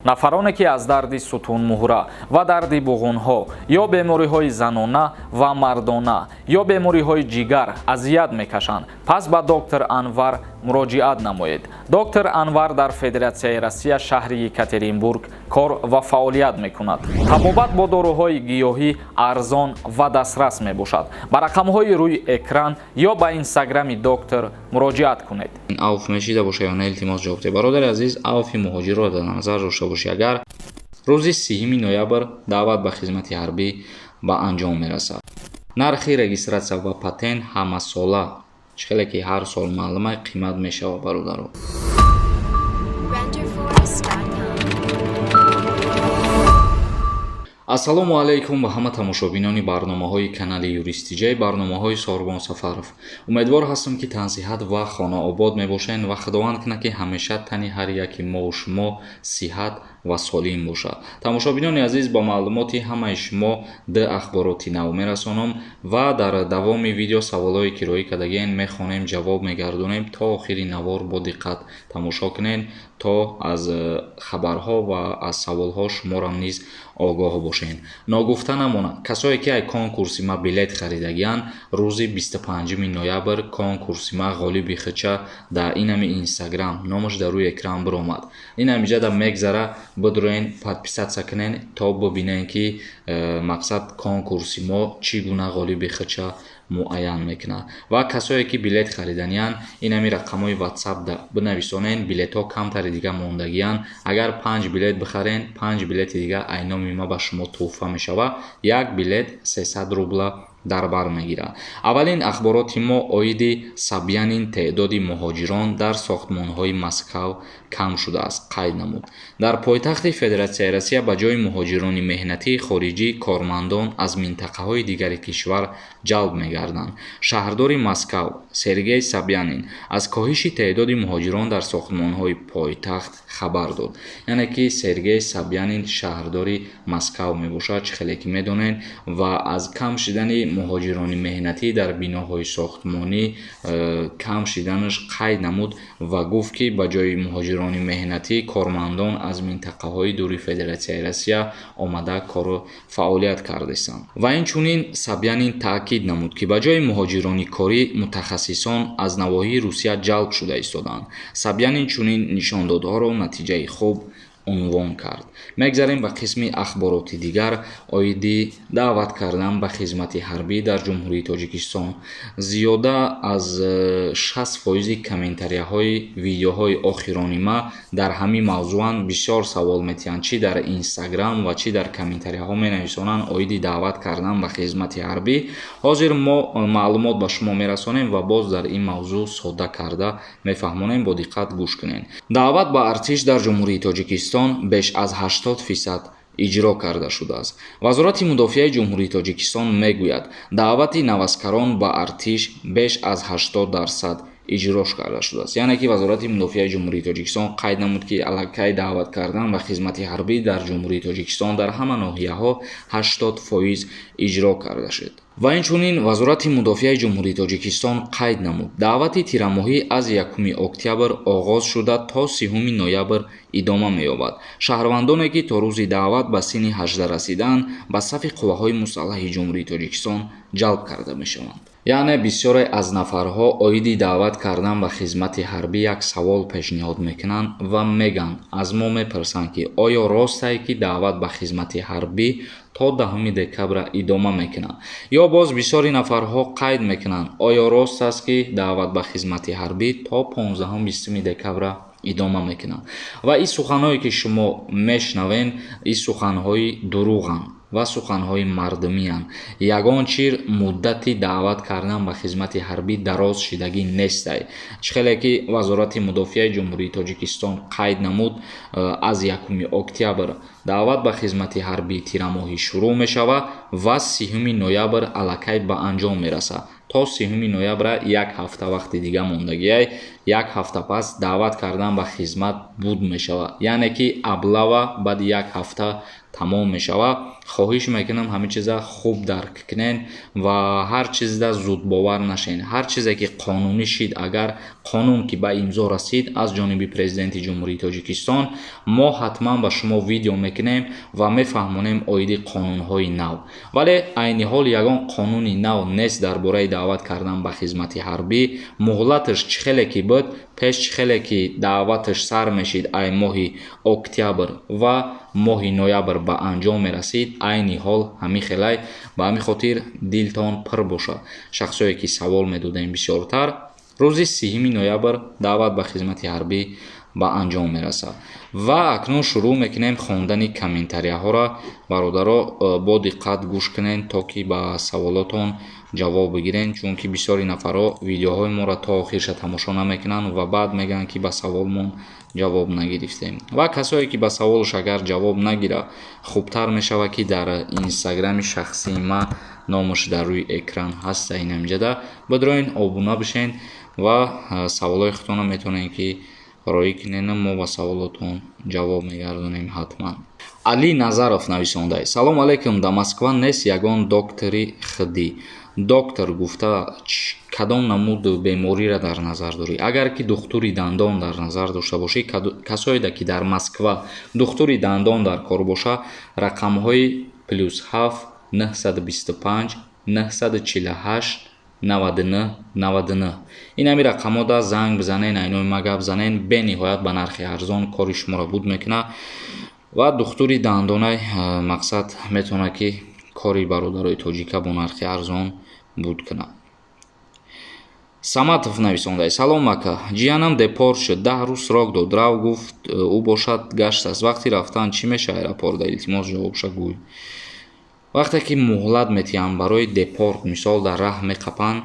Нафароне, ки аз дарди сутунмуҳра ва дарди буғунҳо ё бемориҳои занона ва мардона ё бемориҳои ҷигар азият мекашанд, пас ба доктор Анвар муроҷиат намоед. Доктор Анвар дар Федератсияи Россия, шаҳри Екатеринбург кор ва фаъолият мекунад. Табобат бо доруҳои гиёҳӣ арзон ва дастрас мебошад. Ба рақамҳои рӯи экран ё ба инстаграми доктор муроҷиат кунед. Авф мешида боша ё не, илтимос, ҷавоб диҳед. Бародари азиз, авфи муҳоҷирро дар назар дошта бошӣ. Агар рӯзи 30 ноябр даъват ба хизмати ҳарбӣ ба анҷом мерасад, нархи регистратсия ва патент ҳамасола, чӣ хеле ки ҳар сол маълума, қимат мешавад, бародаро. Renderforest.com. Ассалому алайкум ба ҳама тамошобинони барномаҳои канали Юристиҷай, барномаҳои Сорбон Сафаров. Умедвор ҳастам, ки тансиҳат ва хонаобод мебошед ва Худованд кунад, ки ҳамеша тани ҳар яки мову шумо сиҳат ва солим бошад. Тамошобинони азиз, ба маълумоти ҳамаи шумо ду ахбороти нав мерасонам ва дар давоми видео саволҳое ки роӣ кардагиен, мехонем, ҷавоб мегардонем. То охири навор бо диққат тамошо кунед, то аз хабарҳо ва аз саволҳо шуморам низ огоҳ бошед. Ногуфта намонад, касое ки ай конкурси ма билет харидагиянд, рӯзи 25 ноябр конкурси ма ғолиби хича дар инами Инстаграм, номаш дар рӯи экран биромад, инамиҷада мегзара, бидроен, подписаться кунен, то бибинен, ки мақсад конкурси мо чӣ гуна ғолиби хича муайян мекунад. Ва касое ки билет хариданиянд, инами рақамҳои Ватсап бинависонен. Билетҳо камтари дига мондагиянд. Агар панҷ билет бихарен, панҷ билети дига айноми ма ба шумо тӯҳфа мешавад. Як билет 300 рубла дар бар мегирад. Аввалин ахбороти мо оиди Собянин. Теъдоди муҳоҷирон дар сохтмонҳои Москав кам шудааст, қайд намуд. Дар пойтахти Федератсияи Россия ба ҷои муҳоҷирони меҳнатии хориҷӣ кормандон аз минтақаҳои дигари кишвар ҷалб мегарданд. Шаҳрдори Москав Сергей Собянин аз коҳиши теъдоди муҳоҷирон дар сохтмонҳои пойтахт хабар дод. Яъне ки Сергей Собянин шаҳрдори Москав мебошад, чӣ хеле ки медонед, ва аз кам шудани муҳоҷирони меҳнатӣ дар биноҳои сохтмонӣ кам шуданаш қайд намуд ва гуфт, ки ба ҷои муҳоҷирони меҳнатӣ кормандон аз минтақаҳои дури Федератсияи Россия омада кору фаъолият кардастанд. Ва инчунин Собянин таъкид намуд, ки ба ҷои муҳоҷирони корӣ мутахассисон аз навоҳии Русия ҷалб шуда истодаанд. Собянин чунин нишондодҳоро натиҷаи хуб унвон кард. Мегзарем ба қисми ахбороти дигар оиди даъват кардан ба хизмати ҳарбӣ дар Ҷумҳурии Тоҷикистон. Зиёда аз 60 фоизи комментарияҳои видеоҳои охирони ма дар ҳамин мавзӯанд. Бисёр савол метиҳанд, чӣ дар Инстаграм ва чӣ дар комментарияҳо менависонанд оиди даъват кардан ба хизмати ҳарбӣ. Ҳозир мо маълумот ба шумо мерасонем ва боз дар ин мавзӯъ содда карда мефаҳмонем. Бо диққат гӯш кунед. Даъват ба артиш дар Ҷумҳурии Тоҷикистон беш аз 80% иҷро карда шудааст. Вазорати мудофиаи Ҷумҳурии Тоҷикистон мегӯяд, даъвати наваскарон ба артиш беш аз 80% иҷрош карда шудааст. Яъне ки Вазорати мудофиаи Ҷумҳурии Тоҷикистон қайд намуд, ки аллакай даъват кардан ба хизмати ҳарбӣ дар Ҷумҳурии Тоҷикистон дар ҳама ноҳияҳо 80% иҷро карда шуд. Ва инчунин Вазорати мудофиаи Ҷумҳурии Тоҷикистон қайд намуд, даъвати тирамоҳӣ аз 1 октябр оғоз шуда, то 30 ноябр идома меёбад. Шаҳрвандоне, ки то рӯзи даъват ба синни 18 расидаанд, ба сафи қувваҳои мусаллаҳи Ҷумҳурии Тоҷикистон ҷалб карда мешаванд. Яъне бисёре аз нафарҳо оиди даъват кардан ба хизмати ҳарбӣ як савол пешниҳод мекунанд ва мегӯянд, аз мо мепурсанд, ки оё ростае, ки даъват ба хизмати ҳарбӣ то 10 декабра идома мекунад? Ё боз бисёри нафарҳо қайд мекунанд, оё рост аст, ки даъват ба хизмати ҳарбӣ то 15-20 декабра идома мекунад? Ва ин суханҳое, ки шумо мешунавед, ин суханҳои дурӯғанд ва суханҳои мардумиянд. Ягон чир муддати даъват кардан ба хизмати ҳарбӣ дароз шидагӣ нестай. Чӣ хеле ки Вазорати мудофиаи Ҷумҳурии Тоҷикистон қайд намуд, аз 1 октябр даъват ба хизмати ҳарбии тирамоҳӣ шурӯъ мешавад ва 30 ноябр аллакай ба анҷом мерасад. То 30 ноябра як ҳафта вақти дига мондагиай. Як ҳафта пас даъват кардан ба хизмат буд мешавад, яъне ки облава баъди як ҳафта. Тамом мешавад. Хоҳиш мекунам, ҳамин чиза хуб дарк кунен ва ҳар чизда зудбовар нашен. Ҳар чизе ки қонунӣ шид, агар қонун ки ба имзо расид аз ҷониби Президенти Ҷумҳурии Тоҷикистон, мо ҳатман ба шумо видео мекунем ва мефаҳмонем оиди қонунҳои нав. Вале айни ҳол ягон қонуни нав нест дар бораи даъват кардан ба хизмати ҳарбӣ. Муҳлаташ чӣ хеле ки буд пеш, чӣ хеле ки даъваташ сар мешид, ай моҳи октябр ва моҳи ноябр ба анҷом мерасид, айни ҳол ҳамин хелай. Ба ҳамин хотир дилтон пур бошад, шахсое ки савол медодем бисёртар, рӯзи 30 ноябр даъват ба хизмати ҳарбӣ ба анҷом мерасад. Ва акнун шурӯъ мекунем хондани комментарияҳоро. Бародаро, бо диққат гӯш кунед, то ки ба саволотон ҷавоб бигирен, чунки бисёри нафарҳо видеоҳои моро то охирша тамошо намекунанд ва баъд мегӯянд, ки ба саволмон ҷавоб нагирифтем. Ва касое ки ба саволш агар ҷавоб нагира, хубтар мешавад, ки дар инстаграми шахсии ма, номаш дар рӯи экран ҳаста, инамҷада бидроен, обуна бишен ва саволҳои худтонро метавонед ки роӣ кунед, мо ба саволотон ҷавоб мегардонем ҳатман. Али Назаров нависонда: «Салом алейкум, да Москва нест ягон доктори худӣ?» Доктор гуфта кадом намуд бемориро дар назар дорӣ? Агар ки духтури дандон дар назар дошта бошӣ, касоеда ки дар Москва духтури дандон дар кор боша, рақамҳои +7 925 948 99 99, ин ҳами рақамҳода занг бизанен, айнои ма гап занен, бениҳоят ба нархи арзон кори шуморо буд мекунад. Ва духтури дандонай мақсад метавонад, ки кори бародарои тоҷика бо нархи арзон буд кунад. Саматов нависонда: «Салом, ака, ҷиянам депорт шуд, 10 рӯз срок дод, рав гуфт, ӯ бошад гаштааст. Вақти рафтан чӣ мешавад аэропорта? Илтимос, ҷавобша гӯй». Вақте ки муҳлат метиҳанд барои депорт, мисол, дар раҳ меқапанд,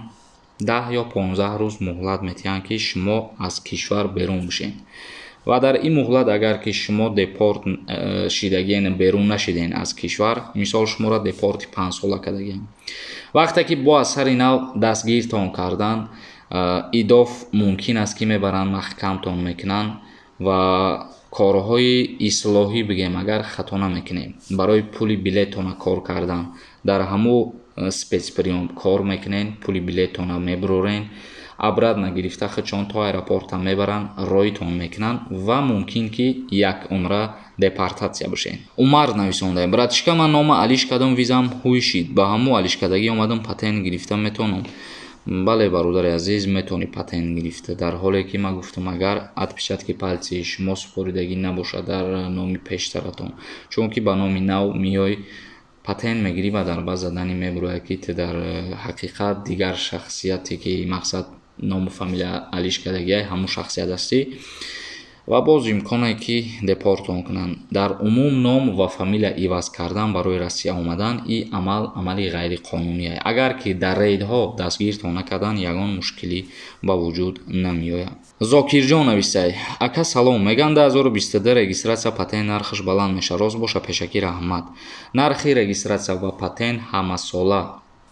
10 ё 15 рӯз муҳлат метиҳанд, ки шумо аз кишвар берун бишед. Ва дар ин муҳлат агар ки шумо депорт шидагиен, берун нашиден аз кишвар, мисол, шуморо депорти 5-сола кардагианд, вақте ки бо аз сари нав дастгиртон кардан, идоф мумкин аст, ки мебаранд, маҳкамтон мекунанд ва корҳои ислоҳӣ, бигем, агар хато намекунем, барои пули билеттона кор кардан дар ҳамун спецприём кор мекунен, пули билеттона мебурорен, обратно гирифта худшон то аэропорта мебаранд, роитон мекунанд ва мумкин ки як умра депортатсия бошед. Умар нависонда: «Братишка, ман нома алиш кардам, визам ҳуй шид, ба ҳамун алишкардагӣ омадам, патент гирифта метавонам?» Бале, бародари азиз, метавонӣ патент гирифта, дар ҳоле ки ман гуфтам, агар отпечатки пальцы шумо супоридагӣ набошад дар номи пештаратон, чунки ба номи нав меёй, патент мегирӣ ва дар баъз задани мебурояд, ки ту дар ҳақиқат дигар шахсияте ки мақсад ному фамилия алиш кардагиай, ҳамун шахсият ҳастӣ ва боз имконе ки депортон кунанд. Дар умум ном ва фамилия иваз кардан барои Россия омадан, ин амал амали ғайриқонуние. Агар ки дар рейдҳо дастгиртон накарданд, ягон мушкилӣ ба вуҷуд намеояд. Зокирҷон нависай: «Ака, салом, мегӯянд, 2022 регистратсия, патент нархаш баланд мешавад, рост боша? Пешакӣ раҳмат». Нархи регистратсия ва патент ҳамасола,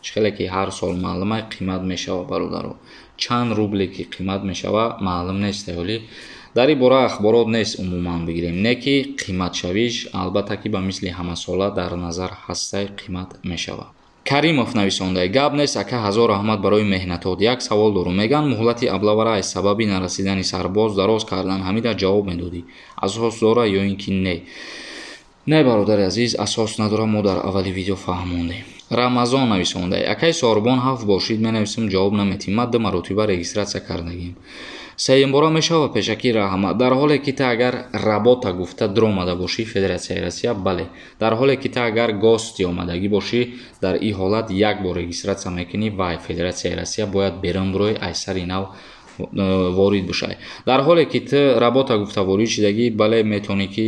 чӣ хеле ки ҳар сол маълума, қимат мешавад, бародаро. Чанд рубле ки қимат мешавад, маълум нест, ҳолӣ дар ин бора ахборот нест. Умуман бигирем, не ки қиматшавиш албатта ки ба мисли ҳамасола дар назар ҳастай, қимат мешавад. Каримов нависонда: «Гап нест, ака, ҳазор раҳмат барои меҳнатот. Як савол дорум. Мегӯянд, муҳлати облава ра аз сабаби нарасидани сарбоз дароз кардан. Ҳамида ҷавоб медодӣ, асос дора ё ин ки не?» Не, бародари азиз, асос надорад, мо дар аввали видео фаҳмондем. Рамазон нависонда: «Акаи Сорбон, ҳафт бор шид менависам, ҷавоб наметӣ. Ман ду маротиба регистратсия кардагим, сеюмбора мешавад? Пешакӣ раҳмат». Дар ҳоле ки ту агар работа гуфта дуромада бошӣ Федератсияи Россия, бале. Дар ҳоле ки ту агар гости омадагӣ бошӣ, дар ин ҳолат як бор регистратсия мекунӣ ва Федератсияи Россия бояд берун бироӣ, аз сари нав ворид бошай. Дар ҳоле ки ту работа гуфта ворид шидагӣ, бале, метавонӣ ки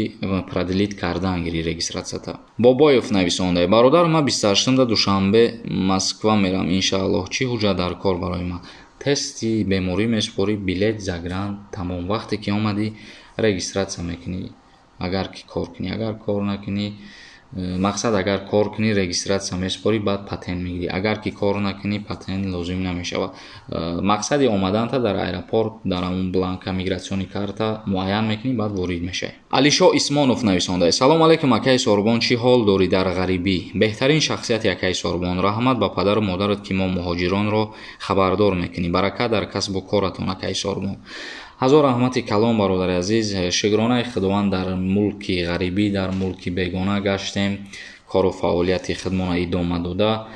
продлить кардан гирӣ регистратсията. Бобоев нависонда: «Бародар, ман 28-да Душанбе Москва мерам, иншааллоҳ. Чӣ ҳуҷҷат дар кор барои ман?» Тести беморӣ месупорӣ, билет загран, тамом. Вақте ки омадӣ, регистратсия мекунӣ, агар ки кор кунӣ, агар кор накунӣ. Мақсад, агар кор кунӣ, регистрация месупорӣ, баъд патент мегирӣ. Агар ки кор накунӣ, патент лозим намешавад. Мақсади омаданта дар аэропорт дар ҳамун бланка миграционный карта муайян мекунӣ, баъд ворид мешавӣ. Алишо Исмонов нависонда: «Салом алейкум, акаи Сорбон, чӣ ҳол дорӣ дар ғарибӣ? Беҳтарин шахсияти, акаи Сорбон. Раҳмат ба падару модарат, ки мо муҳоҷиронро хабардор мекунӣ. Баракат дар касбу коратон, акаи Сорбон». Ҳазор раҳмати калон, бародари азиз. Шукронаи Худованд, дар мулки ғарибӣ, дар мулки бегона гаштем, кору фаъолияти худмонро идома дода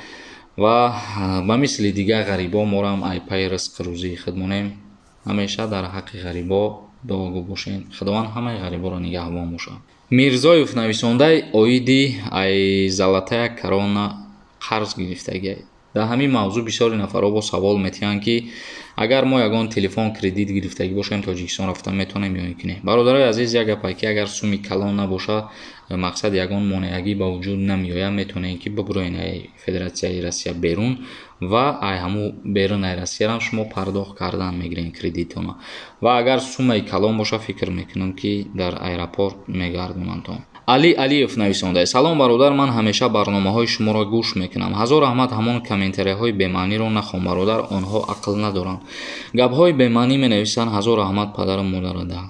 ва ба мисли дигар ғарибо морам ай пайи ризқу рӯзии худ монем. Ҳамеша дар ҳаққи ғарибо дуогӯ бошем. Худованд ҳамаи ғариборо нигаҳбон бошад. Мирзоев нависондаи: «Оиди ай Золотая Корона қарз гирифтагиай». Дар ҳамин мавзӯъ бисёри нафарҳо бо савол метиҳанд, ки агар мо ягон телефон кредит гирифтагӣ бошем, Тоҷикистон рафта метавонем ё ин ки не. Бародарои азиз, як гапае, ки агар суми калон набошад, мақсад, ягон монеагӣ ба вуҷуд намеояд, метавонед, ки бибуроед ай Федератсияи Россия берун ва ай ҳамун берун ай Россиярам шумо пардохт кардан мегиред кредитона. Ва агар суммаи калон бошад, фикр мекунам, ки дар аэропорт мегардонанд. Али Алиев нависонда: «Салом, бародар, ман ҳамеша барномаҳои шуморо гӯш мекунам. Ҳазор раҳмат. Ҳамон комментарияҳои бемаъниро нахон, бародар, онҳо ақл надоранд, гапҳои бемаънӣ менависанд. Ҳазор раҳмат, падару модарада».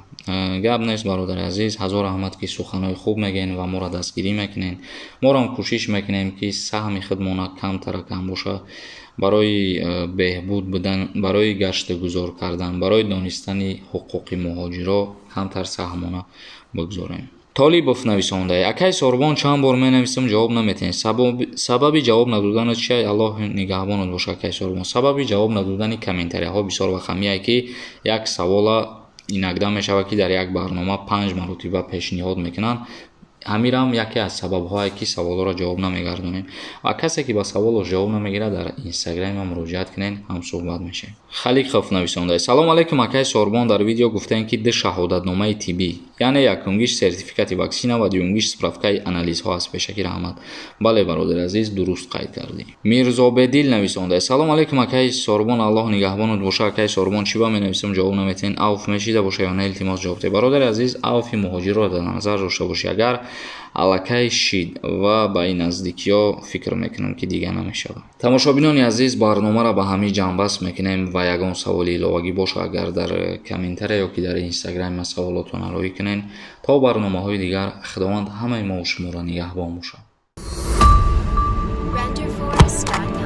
Гап нест, бародари азиз, ҳазор раҳмат, ки суханҳои хуб мегӯед ва моро дастгирӣ мекунед. Морам кӯшиш мекунем, ки саҳми худмона камтара кам бошад, барои беҳбуд будан, барои гашту гузор кардан, барои донистани ҳуқуқи муҳоҷиро камтар саҳмона бигзорем. Толибов нависонда: «Акай Сорбон, чанд бор менависам, ҷавоб наметиҳед. Сабаби ҷавоб надоданат чия? Аллоҳ нигаҳбонат бошад, акай Сорбон». Сабаби ҷавоб надодани комментарияҳо бисёр вақт ки як савола инакда мешавад, ки дар як барнома панҷ маротиба пешниҳод мекунанд. Ҳамирам яке аз сабабҳое, ки саволҳоро ҷавоб намегардонем. Ва касе, ки ба саволош ҷавоб намегирад, дар Инстаграмам муроҷиат кунед, ҳамсӯҳбат мешавем. Халиқов нависонда: «Салом алейкум, акай Сорбон. Дар видео гуфтаем, ки ду шаҳодатномаи тиббӣ, яъне якумгиш сертификати ваксина ва дуюмгиш справкаи анализҳо аст. Пешакӣ раҳмат». Бале, бародари азиз, дуруст қайд кардӣ. Мирзобедил нависонда: «Салом алейкум, акай Сорбон, Аллоҳ нигаҳбонат боша. Акай Сорбон, чӣ ба менависам, ҷавоб наметиҳед? Авф мешида боша ё не? Илтимос, ҷавоб диҳед». Бародари азиз, авфи муҳоҷирро дар назар дошта бошӣ. Агар аллакай шид ва ба ин наздикиҳо, фикр мекунам, ки дига намешавад. Тамошобинони азиз, барномаро ба ҳамин ҷамъбаст мекунем ва ягон саволи иловагӣ боша, агар дар комментария ё ки дар Инстаграми саволотонро роҳӣ кунед. То барномаҳои дигар Худованд ҳамаи мову шуморо нигаҳбон бошад. Renderforest.com.